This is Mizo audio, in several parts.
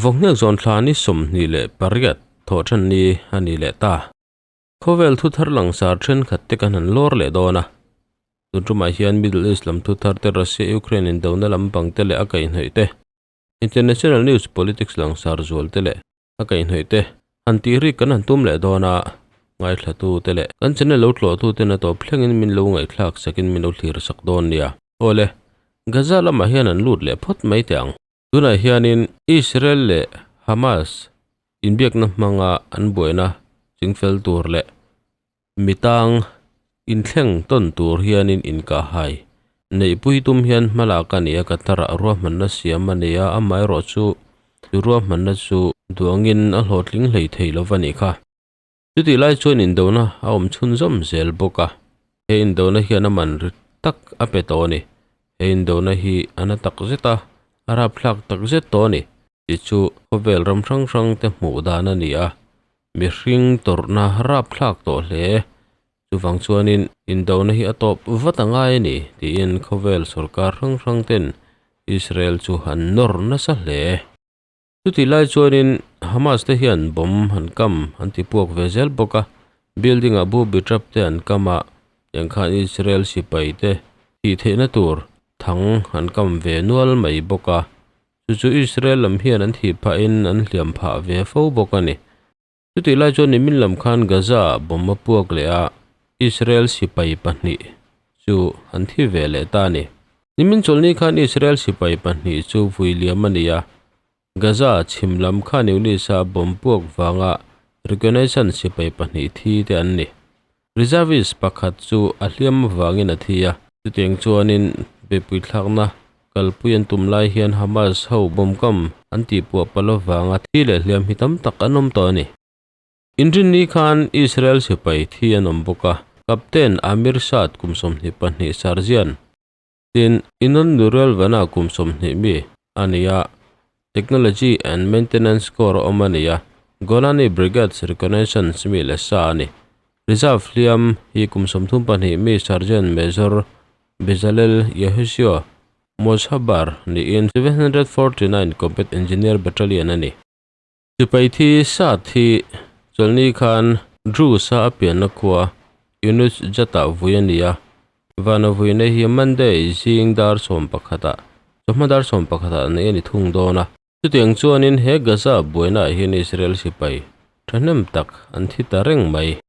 Vawkhnek zawn thla ni 28 thawh then ni a ni leh ta. Khawvel thu thar langsar thenkhat te kan han lawr leh dawn a. Tun tumah hian Middle East lam thu thar te Russia Ukraine indona lampang te leh a kaihhnawih te, International News Politics langsar zual te leh a kaihhnawih te han tih rik kan han tum leh dawn a, ngaithlatu te leh kan channel lo tlawhtu ten a tawp thlengin min lo ngaihthlak sakin min lo thlir sak dawn nia. Awle, Gaza lamah hian an lut leh phawt mai teh ang. Tunah hianin Israel leh Hamas inbiakna hmanga an buaina chingfel tur leh mitang inthleng tawn tur hianin inkahhai neihpui tum hian hmalak a ni a, Qatar-ah ruahmanna siam a ni a, amaherawhchu chu ruahmanna chu duangin a hlawhtling hlei thei lo va nih kha. Chutih lai chuan indona a awm chhunzawm zel bawk a, he indona hian a man ri tak a pe tawh a ni. He indona hi a na tak zet a, a rapthlak tak zet tawh a ni tih chu khawvel ram hrang hrang te hmuh dan a ni a, mihring tawrhna rapthlak tawh hle. Chuvang chuanin indona hi a tawp vat a ngai a ni tiin khawvel sorkar hrang hrang ten Israel chu an nawr nasa hle. Chutih lai chuanin Hamas te hian bomb an kam an ti puak ve zel bawk a, building ah booby trap te an kam a, tiang khan Israel sipai te thih theihna tur thang an kam ve nual mai bawk a, chu chu Israel lam hian an thih phahin an hliam phah ve fo bawk a ni. Chutih lai chuan nimin lam khan Gaza ah bomb a puak leh a, Israel sipai pahnih chu an thi ve leh ta a ni. Nimin chawlhni khan Israel sipai pahnih chu vui liam a ni a, Gaza chhim lam khan Yunis-a bomb puak vanga reconnaissance sipai pahnih thi te an ni. Reservist pakhat chu a hliam avangin a thi a. Chutiang chuanin beipui thlakna kalpui an tum lai hian Hamas ho bomb kam an tihpuah palh avanga thi leh hliam hi tam tak an awm tawh a ni. Inrinni khan Israel sipai thi an awm bawk a, Captain Amir Saad kum 22 Sarzian tin Inon Nuriel Vana kum 20 mi a ni a, Technology and Maintenance Corps a awm a ni a, Golani Brigades Reconnaissance mi leh sa a ni. Reserve hliam hi kum 34 mi Sergeant Major Bezalel Yehoshua Moshabar niin 749 Combat Engineer Battalion a ni. Sipai thi Saad hi chawlhni khan Druze-a a pianna khua Yunus Jat-ah vui a ni a, vana vuina hi Monday zing dar sawmpakhatah chawhma dar sawmpakhatah neih a ni thung dawn a. Chutiang chuanin he Gaza buainaah hian Israel sipai thahnem tak an thi ta reng mai.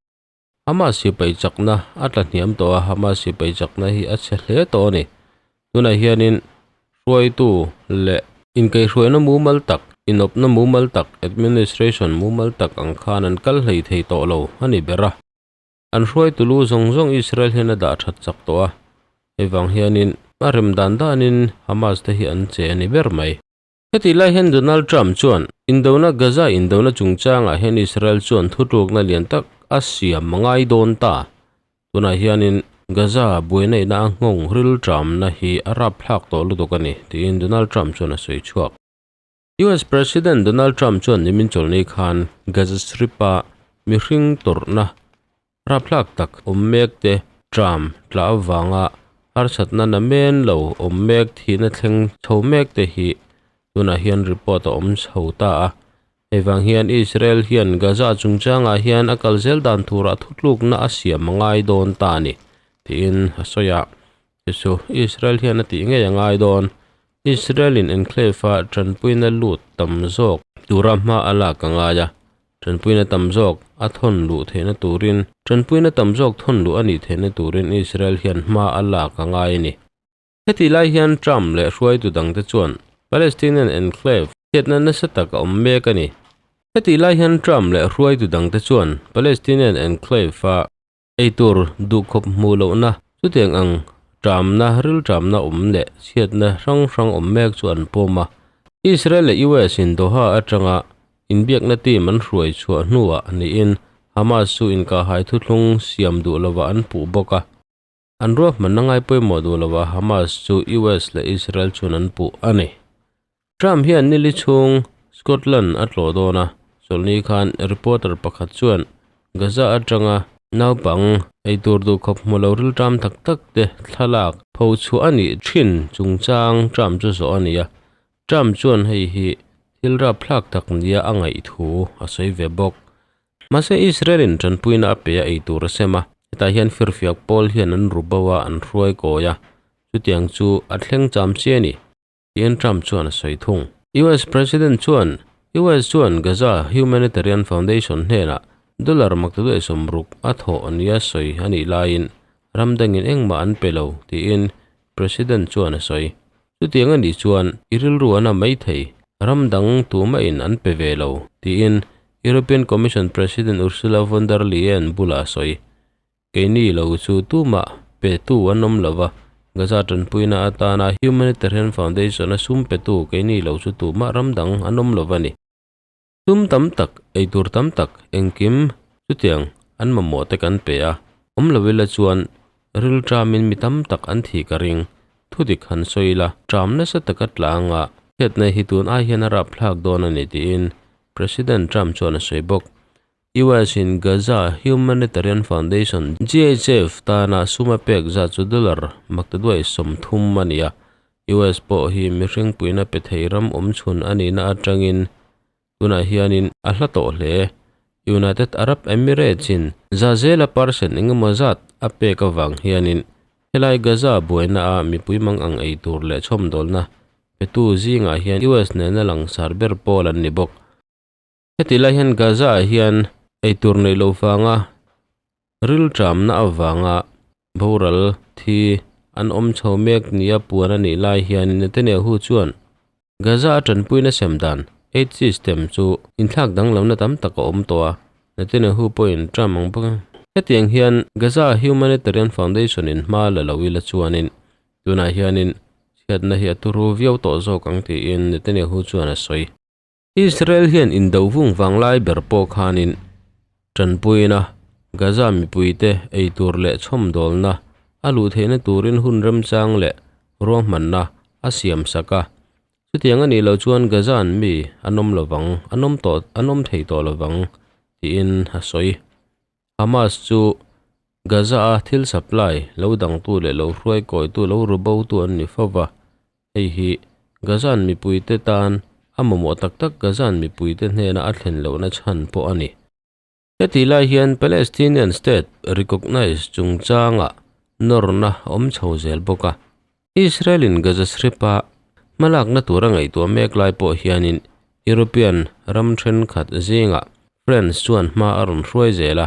Hamas sipai chakna a tla hniam tawh a, Hamas sipai chakna hi a chhe hle tawh a ni. Tunah hianin hruaitu leh inkaihhruaina mumal tak, inawpna mumal tak, administration mumal tak ang khan an kal hlei thei tawh lo a ni ber a. An hruaitu lu zawng zawng Israel hian a dah that chak tawh a, hei vang hianin a rem dan danin Hamas te hi an che a ni ber mai. Heti lai hian Donald Trump chuan indona Gaza indona chungchangah hian Israel chuan thutlukna lian tak a siam a ngai dawn ta. Tunah hianin Gaza buaina ina a nghawng ril tramna hi a rapthlak tawh lutuk a ni, tiin Donald Trump chuan a sawi chhuak. US President Donald Trump chuan nimin chawlhni khan Gaza Strip-a mihring tawrhna Rapthlak tak awm mek te tram tla avanga harsatna na men lo awm mek thihna thleng chho mek te hi tunah hian report a awm chho ta a. Hei vang hian Israel hian Gaza chungchangah hian a kal zel dan turah thutlukna a siam a ngai dawn ta a ni tiin a sawi a. Chu chu Israel hian a tih ngei a ngai dawn. Israel in enclave a tanpuina lut tam zawk tura hma a lak a ngai a. Tanpuina tam zawk a thawn luh theihna turin tanpuina tam zawk thawn luh a nih theihna turin Israel hian hma a lak a ngai a ni. Hetih lai hian Trump leh hruaitu dangte chuan Palestinian enclave chhiatna nasa tak a awm mek a ni. Hetih lai hian Trump leh hruaitu dangte chuan Palestinian enclave a Eitur duhkhawp hmuh lohna chutiang ang ṭamna, rilṭamna awm leh chhiatna hrang hrang awm mek chu an pawm a. Israel leh US in Doha aṭanga inbiakna team an hruai chhuah hnuah niin Hamas chu inkahhai thuthlung siam duh lovah an puh bawk a. An ruahmanna ngai pawimawh duh lovah Hamas chu US leh Israel chuan an puh a ni. Trump hian nili chhung Scotland a tlawh dawn a, chawlhni khan reporter pakhat chuan Gaza atanga naupang eitur duhkhawp hmu lo rilṭam tak tak te thlalak pho chhuah a nih thin chungchang Trump chu zawh a ni a. Trump chuan hei hi thil rapthlak tak nia a ngaih thu a sawi ve bawk. Mahse Israel-in tanpuina a pe a ei tur a sem a, hetah hian firfiak pawl hian an ru bo a, an hruai kawi a, chutiang chu a thleng cham chi a ni. Tiin Trump chuan a sawi thung. US President chuan US chuan Gaza Humanitarian Foundation hnenah dollar maktaduai 60 a thawh nia sawi a nih laiin ram dangin engmah an pe lo tiin President chuan a sawi. Chutiang a nih chuan i rilru a na mai thei, ram dang tumahin an pe ve lo tiin European Commission President Ursula von der Leyen bulah a sawi. Keini lo chu tumah petu an awm lo va, Gaza tanpuina atana Humanitarian Foundation-a sum petu keini lo chu tumah ram dang an awm lo va ni. Sum tam tak, eitur tam tak, engkim chutiang an mamawh te kan pe a, awm lo ila chuan rilṭamin mi tam tak an thi ka ring. Thudik han sawi ila, ṭam nasa taka tlanga hriatna hi tun ai hian a rapthlak dawn a ni tiin President Trump chuan a sawi bawk. US in Gaza Humanitarian Foundation, GHF, tana sum a pek zat chu dollar maktaduai 30 a ni a. US pawh hi mihring puihna pe thei ram awm chhun a nihna atangin tunah hianin a hla tawh hle. United Arab Emirates in za zela percent engemaw zat a pek avang hianin helai Gaza buaina a mipui mang ang ei tur leh chhawmdawlna petu zingah hian US nena langsar ber pawl an ni bawk. Heti lai hian Gaza ah hian eitur neih loh vanga rilṭamna avanga boral thi an awm chho mek nia puan a nih lai hian Netanyahu chuan Gaza a ṭanpuina sem dan aid system chu inthlak danglamna tam tak a awm tawh a, Netanyahu pawhin Trump ang bawk. Hetiang hian Gaza Humanitarian Foundation in hma la lo ila chuanin tunah hianin chhiatna hi a turu viau tawh zawk ang tiin Netanyahu chuan a sawi. Israel hian indo vung vanglai ber pawh khanin tanpuina Gaza mipuite eitur leh chhawmdawlna a luh theihna turin hun remchang leh ruahmanna a siam sak a. Chutiang a nih loh chuan Gaza-an mi an awm lovang, an awm tawh, an awm thei tawh lovang tiin a sawi. Hamas chu Gaza-a thil supply lo dangtu leh lo hruaikawitu lo rubotu an ni fo va. Hei hi Gazan mipuite tan a mamawh tak tak Gazan mipuite hnena a thlen lohna chhan pawh a ni. Heti lai hian Palestinian state recognise chungchanga nawrna a awm chho zel bawk a. Israel-in Gaza Strip-a hmalakna tura ngaihtuah mek lai pawh hianin European ram thenkhat zingah France chuan hma a rawn hruai zel a,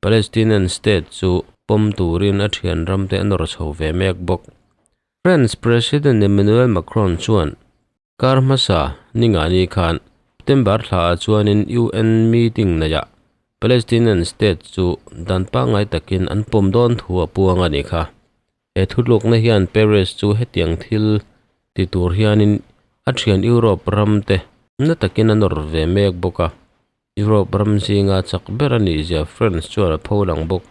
Palestinian state chu pawm turin a thian ramte a nawr chho ve mek bawk. France President Emmanuel Macron chuan kar hmasa ningani khan September thlaah chuanin UN meeting neihah Palestinian state chu dan pangngai takin an pawm dawn thu a puang a ni kha. He thutlukna hian Paris chu hetiang thil ti tur hianin a thian Europe ram te na takin a nawr ve mek bawk a. Europe ram zinga chak ber a nih zia France chuan a pholang bawk.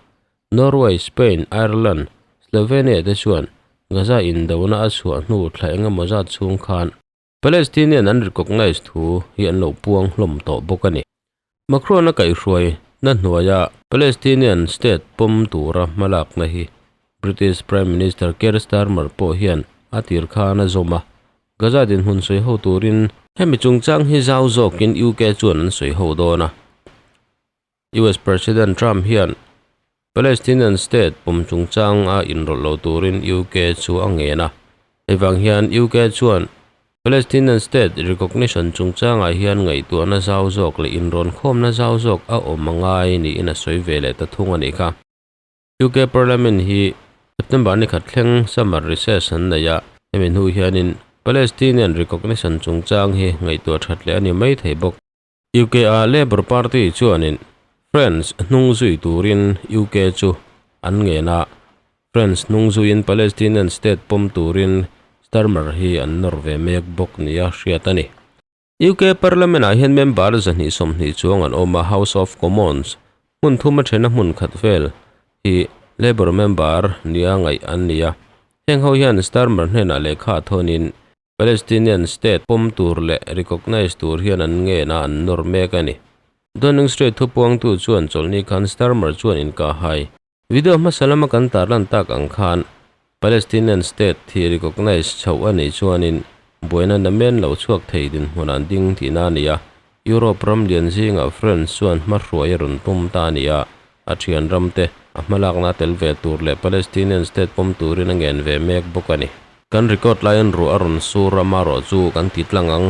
Norway, Spain, Ireland, Slovenia te chuan Gaza indona a chhuah hnu thla engemaw zat chhung khan Palestinian an recognise thu hi an lo puang hlawm tawh bawk a ni. Macron a kaihhruai na hnuaia Palestinian state pawm tura hmalakna hi British Prime Minister Keir Starmer pawh hian a tir khan a zawm a, Gaza dinhmun sawi ho turin hemi chungchang hi zau zawkin UK chuan an sawi ho dawn a. US President Trump hian Palestinian state pawm chungchang a inrawlh lo turin UK chu a ngen a. Hei vang hian UK chuan Palestinian state recognition chungchangah hian ngaihtuahna zau zawk leh inrawnkhawmna zau zawk a awm a ngai niin a sawi ve leh ta thung a nih kha. UK Parliament hi September ni khat thleng summer recess an nei a, hemi hnu hianin Palestinian recognition chungchang hi ngaihtuah that leh a ni mai thei bawk. UK a Labour Party chuanin France hnung zui turin UK chu an ngen a, France hnung zuiin Palestinian state pawm turin Starmer hi an nawr ve mek bawk nia hriat a ni. UK Parliament-ah hian member 220 chuang an awm a, House of Commons hmun thum a thena hmun khat vel hi Labour member nia ngaih an ni a. Heng ho hian Starmer hnenah lehkha thawnin Palestinian state pawm tur leh recognise tur hian an ngen a, an nawr mek a ni. Downing Street thupuangtu chuan chawlhni khan Starmer chuan inkahhai Video hmasa lama kan tarlan tak ang khan Palestinian state hi recognise chhoh a nih chuanin Buaina namen lo chhuak thei dinhmun an ding tihna a ni a, Europe ram lian zingah France chuan hmahruai a rawn tum ta a ni a, a thian ramte a hmalakna tel ve tur leh Palestinian state pawm turin a ngen ve mek bawk a ni. Kan record laiin ruah a rawn sur a, marawh chu kan ti tlang ang.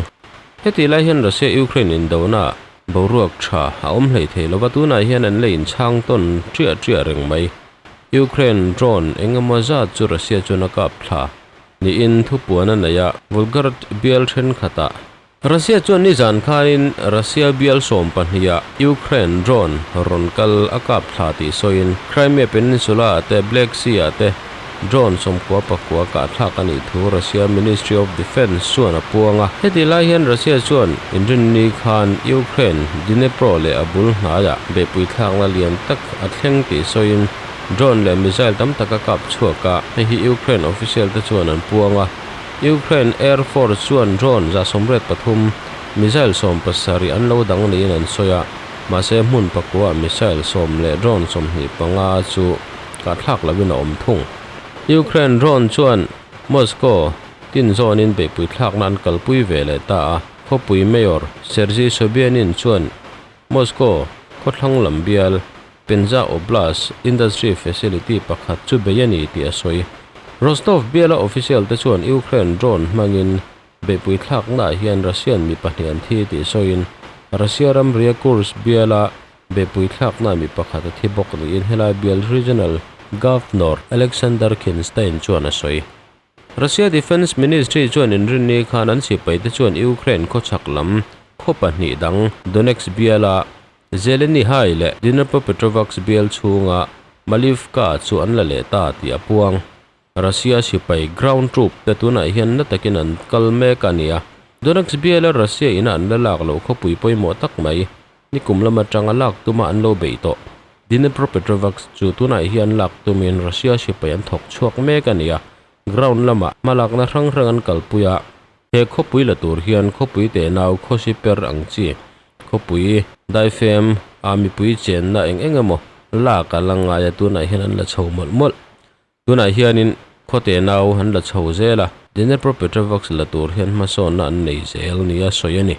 Hetih lai hian Russia-Ukraine indona boruak tha a awm hlei thei lova, tunah hian an la inchhang tawn triah triah reng mai. Ukraine drone eng emaw zat chu Russia chuan a kap thla niin thupuan a nei a, Volgograd bial thenkhatah Russia chuan nizan khanin Russia bial 12 ah Ukraine drone rawn kal a kap thla tih sawiin Crimea Peninsula ah te Black Sea ah te drone 99 kah thlak a nih thu Russia Ministry of Defence chuan a puang a. Hetih lai hian Russia chuan inrinni khan Ukraine Dnipro leh a bul hnaiah beihpui thlakna lian tak a thleng tih sawiin drone leh missile tam tak a kap chhuak a, hei hi Ukraine official te chuan an puang a. Ukraine Air Force chuan drone 83, missile 70 an lo dang niin an sawi a, mahse hmun pakuah missile 10 leh drone 25 chu kahthlak loin a awm thung. Ukraine drone chuan Moscow tin zawnin beihpui thlakna an kalpui ve leh ta a, khawpui Mayor Sergei Sobyanin chuan Moscow khawthlang lam bial Penza Oblast industry facility pakhat chu bei a ni tih a sawi. Rostov biala official te chuan Ukraine drone hmangin beihpui thlaknaah hian Russian mi pahnih an thi tih sawiin Russia ramria Kursk biala beihpui thlaknaah mi pakhat a thi bawk niin helai bial regional governor Alexander Khinshtein chuan a sawi. Russia Defence Ministry chuan inrinni khan an sipaite chuan Ukraine khawchhak lam khaw pahnih dang Donetsk biala Zeleny Hai leh Dnipropetrovsk bial chhunga Malivka chu an la leh ta tih a puang. Russia sipai ground troop te tunah hian na takin an kal mek a ni a. Donetsk biala Russia ina an la lak loh khawpui pawimawh tak mai nikum lam atanga lak tuma an lo beih tawh. Dnipropetrovsk chu tunah hian lak tumin Russia sipai an thawk chhuak mek a ni a, ground lamah hmalakna hrang hrang an kalpui a, he khawpui la tur hian khawpui tenau khawsi per ang chi khawpui daifem a mipui chenna eng eng emaw lak a la ngai a, tunah hian an la chho mawlh mawlh. Tunah hianin khaw tenau an la chho zel a, Dnipropetrovsk la tur hian hmasawnna an nei zel nia sawi a ni.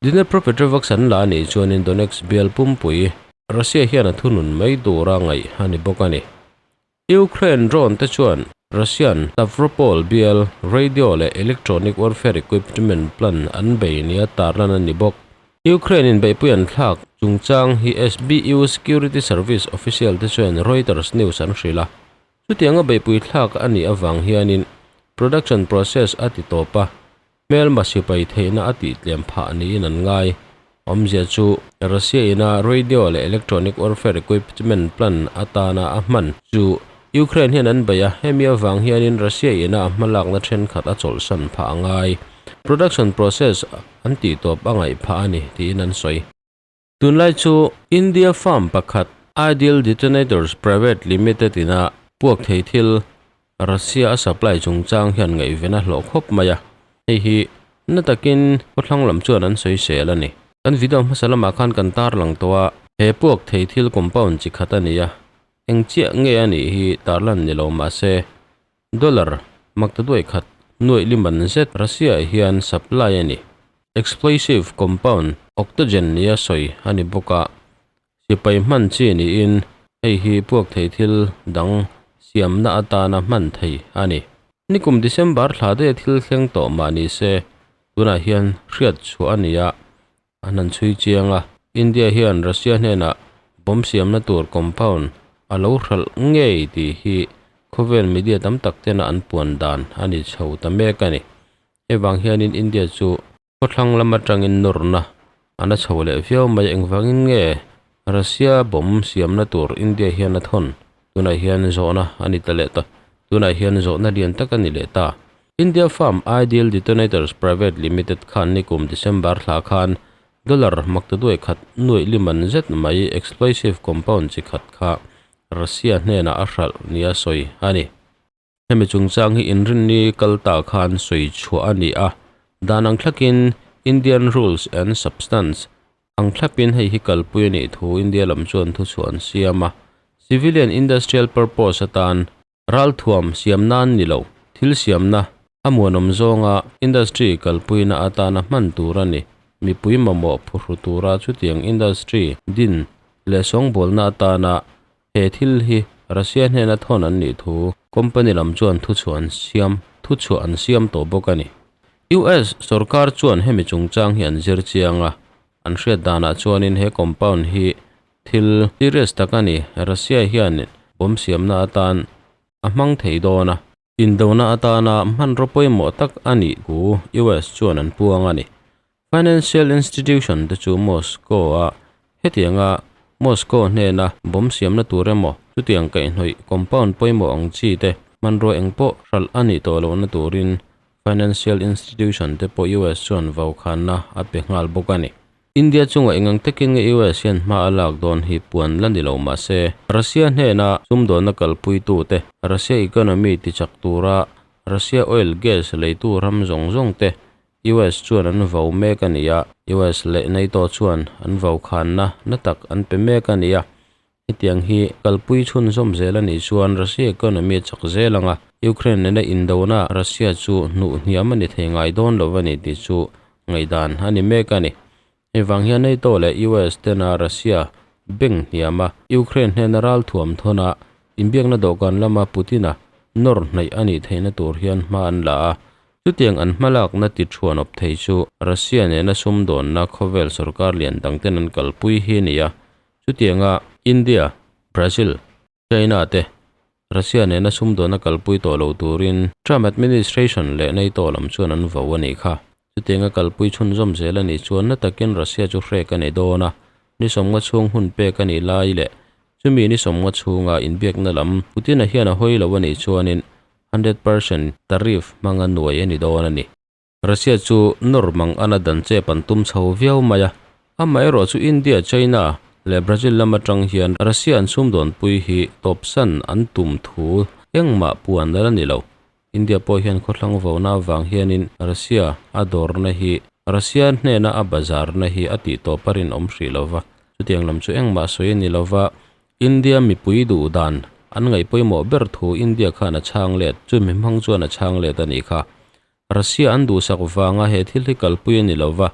Dnipropetrovsk an la anih chuanin Donetsk bial pumpui Russia hian a thunun mai tura ngaih a ni bawk a ni. Ukraine drone te chuan Russian Stavropol bial radio leh electronic warfare equipment plan an bei nia tarlan a ni bawk. Ukraine in beihpui an thlak chungchang hi SBU Security Service official te chuan Reuters News an hrilh a. Chutianga beihpui thlak a nih avang hianin production process a ti tawp a, hmelma sipai theihna a tihtlem phah niin an ngai. Awmzia chu Russia ina radio leh electronic warfare equipment plan atana a hman chu Ukraine hian an bei a, hemi avang hianin Russia ina a hmalakna thenkhat a chawlhsan phah a ngai. Production process an tih tawp a ngaih phah a ni tiin an sawi. Tunlai chu India firm pakhat Ideal Detonators Private Limited ina puak thei thil Russia a supply chungchang hian ngaihven a hlawh khawp mai a, hei hi na takin khawthlang lam chuan an sawi sel a ni. Kan video hmasa lamah khan kan tarlang tawh a, he puak thei thil compound chi khat a ni a, eng chiah nge a nih hi tarlan ni lo mahse Dollar makta duai khat nuaih liman zet Russia hian supply a ni. Explosive compound octogen nia sawi a ni bawk a, sipai hman chi niin hei hi puak thei thil dang siamna atana hman thei a ni. Nikum December thla daih a thil thleng tawh mah ni se, tunah hian hriat chhuah a ni a, An han chhui chiang a, India hian Russia hnenah bomb siamna tur compound a lo hralh ngei tih hi khawvel media tam tak tena an puan dan a ni chho ta mek a ni. Hei vang hianin India chu khawthlang lam atangin nawrna a na chho leh viau mai. Engvangin nge Russia bomb siamna tur India hian a thawn? Tunah hian zawhna a ni ta leh ta. Tunah hian zawhna lian tak a ni leh ta. India firm Ideal Detonators Private Limited khan nikum December thla khan dollar makta duai khat nuaih liman zet mai explosive compound chi khat kha Russia hnenah a hralh nia sawi a ni. Hemi chungchang hi inrinni kal ta khan sawi chhuah a ni a, dan ang thlakin Indian Rules and Substance ang thlapin hei hi kalpui a nih thu India lam chuan thuchhuah an siam a, civilian industrial purpose atan Ralthuam siam nan ni lo, thil siamna. A muanawm zawnga industry kalpuina atana hman tur a ni. Mipui mamawh phuhru tura chutiang industry din leh sawngbawlna atana he thil hi Russia hnena thawn an nih thu company lam chuan thuchhuah an siam thuchhuah an siam tawh bawk a ni. US sorkar chuan hemi chungchang hi an zir chiang a, an hriat danah chuanin he compound hi thil serious tak a ni. Russia hian bomb siamna atan a hmang thei dawn a. Indona atana hmanraw pawimawh tak a nih thu US chuan an puang a ni. Financial institution te chu Moscow-a hetianga Moscow hnena bomb siamna tur emaw chutiang kaihhnawih compound pawimawh ang chi te hmanraw engpawh hralh a nih tawh lohna turin financial institution te pawh US chuan vaukhanna a pe nghal bawk a ni. India chunga engang takin nge US hian hma a lak dawn hi puan la ni lo mah se, Russia hnena sumdawnna kalpuitute, Russia economy tichak tura Russia oil gas leitu ram zawng zawng te US chuan an vau mek a ni a, US leh NATO chuan an vaukhanna na tak an pe mek a ni a. Hetiang hi kalpui chhunzawm zel a nih chuan Russia economy a chak zel ang a, Ukraine nena indona Russia chu hnuh hniam a ni thei ngai dawn lo a ni tih chu ngaihdan a ni mek a ni. Hei vang hian NATO leh US tena Russia beng hniam a, Ukraine hnena ralthuam thawn a, inbiakna dawhkan lama Putin-a nawr hnaih a nih theihna tur hian hma an la a, chutiang an hmalakna ti thuanawp thei chu Russia nena sumdawnna khawvel sorkar lian dangten an kalpui hi a ni a, Chutianga India, Brazil, China te Russia nena sumdawnna kalpui tawh lo turin Trump administration leh NATO lam chuan an vo a nih kha. Chutianga kalpui chhunzawm zel a nih chuan na takin Russia chu hrek a ni dawn a, ni sawmnga chhung hun pek a nih lai leh chumi ni sawmnga chhunga inbiakna lam Putin-a hian a hawi lo a nih chuanin 100% tariff hmanga nuai a ni dawn a ni. Russia chu nawr mang ana dan chep an tum chho viau mai a, amaherawh chu India, China leh Brazil lam atang hian Russia an sumdawnpui hi tawpsan an tum thu engmah puan la ni lo. India pawh hian khawthlang vona avang hianin Russia a dawrna hi Russia hnena a bazarna hi a tihtawp a rinawm hrih lova, chutiang lam chu engmah sawi a ni lova, India mipui duh dan an ngaih pawimawh ber thu India khan a chhang let, chumi hmang chuan a chhang let a nih kha. Russia an duhsak vanga he thil hi kalpui a ni lo va,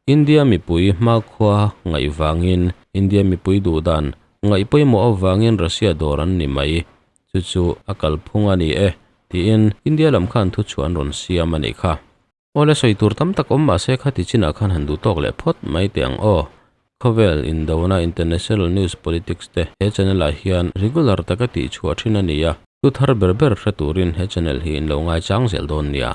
India mipui hmakhua ngaih vangin, India mipui duh dan ngaih pawimawh avangin Russia dawr an ni mai. Chu chu a kalphung a ni e, tiin India lam khan thuchhuah an rawn siam a nih kha. Awle sawi tur tam tak awm mah se khati chinah khan han duh tawk leh phawt mai teh ang aw. Khawvel indona international news politics te he channel ah hian regular taka tihchhuah thin a ni a, thu thar ber ber hre turin he channel hi in lo ngaichang zel dawn nia.